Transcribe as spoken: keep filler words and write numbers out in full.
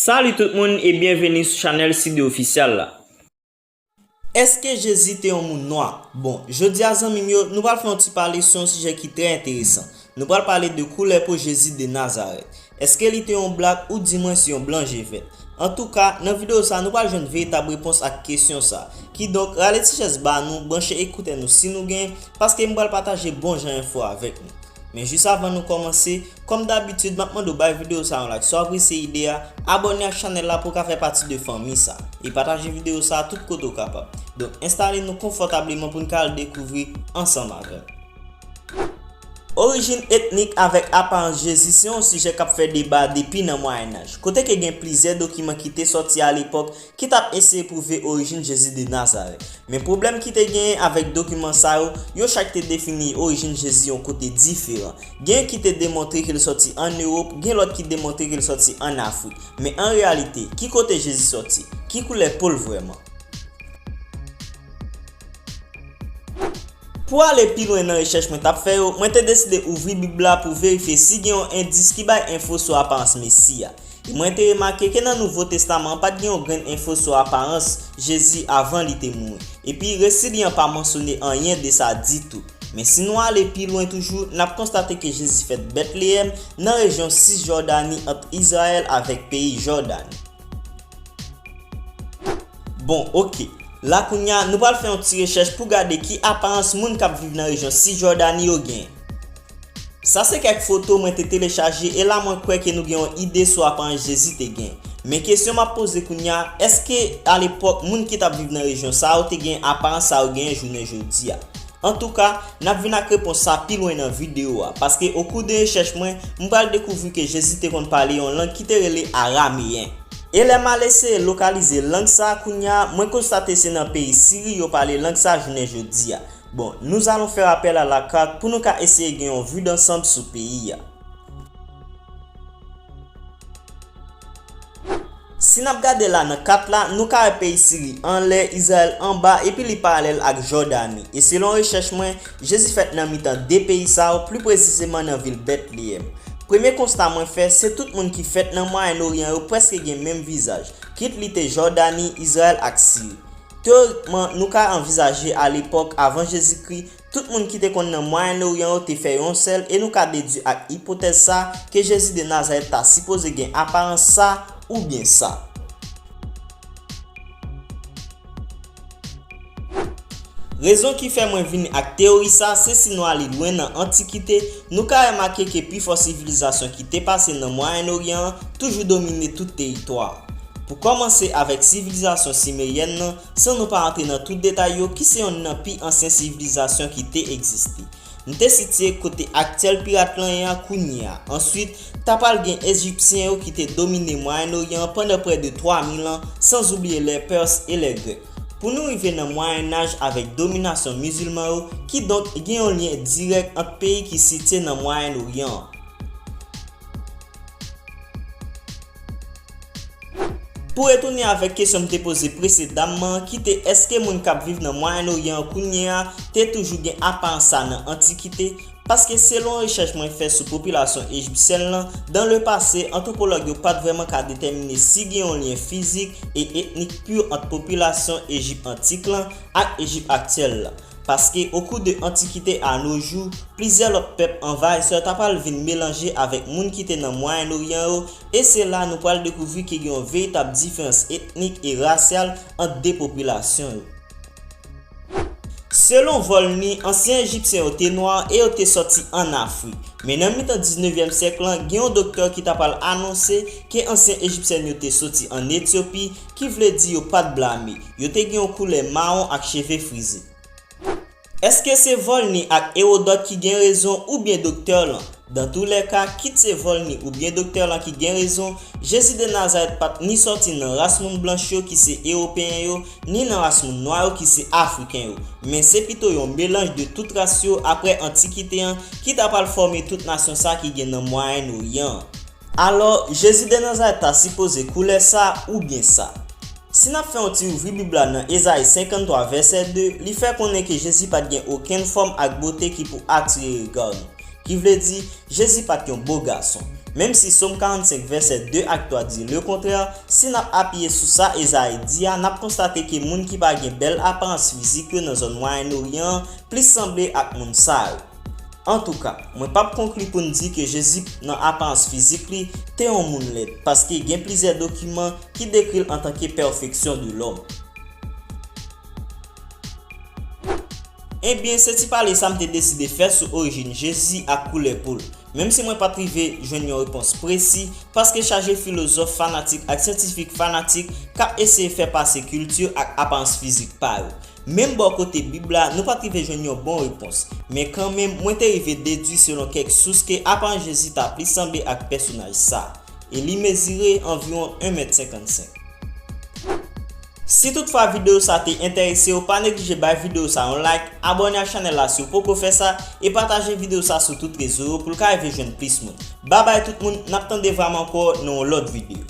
Salut tout moun e byenveni sou chanèl Sidé Ofisyal la. Èske Jezi te yon moun nwa? Bon, jodi a zanmi m yo, nou pral fè yon ti pale sou yon sijè ki trè enteresan. Nou pral pale de koulè po Jezi de Nazarèt. Èske li te yon blak oudimwens yon blan je vèt? Antouka, nan videyo sa, nou pral jwenn veritab repons ak kesyon sa. Kidonk, rale ti chèz ba nou, branche ekoutè nou si nou gen, paske m pral pataje bon jan enfo avèk nou. Men jis avan nou kòmanse, kòm dabitid, m ap mande w bay videyo sa yon like si w apresye ide a, abòne ak chanèl la pou w ka fè pati de fanmi sa, e pataje videyo sa tout kote w kapab. Donk, enstale nou konfòtableman pou n ka al dekouvri ansanm avè m. Orijin etnik avèk aparans Jezi se yon sijè k ap fè deba depi nan Mwayennaj, kote ke gen plizyè dokiman ki te sòti alepòk ki t ap eseye pwouve orijin Jezi de Nazarèt. Men pwoblèm ki te genyen avèk dokiman sa yo, yo chak te defini orijin Jezi yon kote diferan. Gen ki te demontre ke l sòti ann Ewòp, gen lòt ki demontre ke l sòti ann Afrik. Men an reyalite, ki kote Jezi sòti? Ki koulè po l vrèman? Pou ale pi lwen nan rechèch mwen t ap fè yo, mwen te deside ouvri Bib la pou verifye si gen yon endis ki bay enfo sou aparans Mesi a. E mwen te remake ke nan Nouvo Testaman an, pa t gen yon grenn enfo sou aparans Jezi avan li te mouri. Epi, resi li an pa mansyone anyen de sa ditou. Men si nou ale pi lwen toujou, n ap konstate ke Jezi fèt Betleyèm, nan rejyon Sisjòdani ant Izrayèl avèk peyi Jòdani. Bon, oke. La kounye a, nou pral fè yon ti rechèch pou gade ki aparans moun k ap viv nan rejyon Sisjòdani yo genyen. Sa se kèk foto mwen te telechaje e la mwen kwè ke nou gen yon ide sou aparans Jezi te gen. Men kesyon m ap poze kounye a, èske alepòk moun ki t ap viv nan rejyon sa yo te gen aparans sa yo genyen jounen jodi a? Antouka, n ap vin ak repons sa pi lwen nan videyo a, paske okou de rechèch mwen, m pral dekouvri ke Jezi te konn pale yon lang ki te rele arameyen. E lè m al eseye lokalize lang sa a kounye a, mwen konstate se nan peyi Siri yo pale lang sa a jounen jodi a. Bon, nous allons faire appel à la carte pou nou ka eseye gen yon vue d'ensemble sou peyi a. Si n ap gade la nan kat la, nou ka wè peyi Siri anlè, Izrayèl anba, epi li paralèl ak Jòdani. E selon rechèch mwen, Jezi fèt nan mitan de peyi sa yo, pli presizeman nan vil Betleyèm. Premye konsta mwen fè, se tout moun ki fèt nan Mwayen Oryan yo prèske gen menm vizaj, kit li te Jòdani, Izrayèl ak Siri. Teyorikman, nou ka anvizaje alepòk avan Jezikri, tout moun ki te konn nan Mwayen Oryan yo te fè yon sèl e nou ka dedui ak ipotèz sa ke Jezi de Nazarèt ta sipoze gen aparans sa oubyen sa. Rezon ki fè mwen vini ak teyori sa, se si nou ale lwen nan Antikite, nou ka remake ke pifò sivilizasyon ki te pase nan Mwayen Oryan an toujou domine tout teritwa a. Pou kòmanse avèk sivilizasyon simeryèn nan, san nou pa antre nan tout detay yo, ki se yonn nan pi ansyen sivilizasyon ki te egziste. M te sitiye kote aktyèl Pirat lan ye a kounye a. Answit, ta pral gen Ejipsyen yo ki te domine Mwayen Oryan an pandan prè de twa mil an, sanzoubliye lè Pès e lè Grèk. Pou nou rive nan Mwayennaj avèk dominasyon mizilman yo, kidonk gen yon lyen dirèk ant peyi ki sitiye nan Mwayen Oryan an. Pou retounen avèk kesyon m te poze presedamman an, ki te èske moun k ap viv nan Mwayen Oryan an kounye a te toujou gen aparans sa nan Antikite? Paske selon rechèch mwen fè sou popilasyon ejipsyèn lan, dans le passé, antwopològ yo pa t vrèman ka detèmine si gen yon lyen fizik e etnik pur ant popilasyon Ejip antik lan ak Ejip aktyèl la. Paske, okou de Antikite a no jou, plizyè lòt pèp anvayisè ta pral vin melanje avèk moun ki te nan Mwayen Oryan yo, e se la nou pral dekouvri ke gen yon veritab diferans etnik e rasyal ant de popilasyon yo. Selon Volney, ansyen Ejipsyen yo te nwa e yo te sòti ann Afrik. Men nan mitan diznevyèm syèk lan, gen yon doktè ki ta pral anonse ke ansyen Ejipsyèn yo te soti ann Etyopi, ki vle di yo pa t blame. Yo te gen yon koulè mawon ak cheve frize. Èske se Volney ak Ewodòt ki gen rezon oubyen doktè lan? Dans tous les cas, kit se Volney oubyen doktè lan ki gen rezon, Jezi de Nazarèt pa t ni sòti nan ras moun blanch yo ki se Ewopeyen yo, ni nan ras moun nwa yo ki se Afriken yo, men se pito yon melanj de tout ras yo aprè Antikite an ki ta pral fòme tout nasyon sa ki gen nan Mwayen Oryan an. Alò, Jezi de Nazarèt ta sipoze koulè sa oubyen sa? Si n ap fè yon ti ouvri Bib la nan Ezayi senkanntwa vèsè de, li fè konnen ke Jezi pa t gen okenn fòm ak bote ki pou atire rega nou. Ki vle di, Jezi pa t yon bo gason. Menm si Sòm karannsenk vèsè de ak twa di lekontrè, si n ap apiye sou sa Ezayi di a, n ap konstate ke moun ki pa gen bèl aparans fizik yo nan zòn Mwayen Oryan an plis sanble ak moun sa yo. Antouka, mwen p ap konkli pou n di ke Jezi nan aparans fizik li te yon moun lèd, paske gen plizyè dokiman ki dekri l antanke pèfeksyon de lòm. Ebyen, se ti pale sa m te deside fè sou orijin Jezi ak koulè po l. Menm si mwen pa t rive jwenn yon repons presi, paske chaje filozòf fanatik ak syantifik fanatik k ap eseye fè pase kilti ak aparans fizik pa yo. Menm bò kote Bib la, nou pa t rive jwenn yon bon repons. Men kanmenm, mwen te rive dedui selon kèk sous ke aparans Jezi ta plis sanble ak pèsonaj sa a. E li mezire anviwon en mèt senkannsenk. Si toutfwa videyo sa te enterese w, pa neglije bay videyo sa yon like, abòne ak chanèl la si w poko fè sa, e pataje videyo sa sou tout rezo yo pou l ka rive jwenn plis moun. Babay tout moun, n ap tande vwa m ankò nan yon lòt videyo.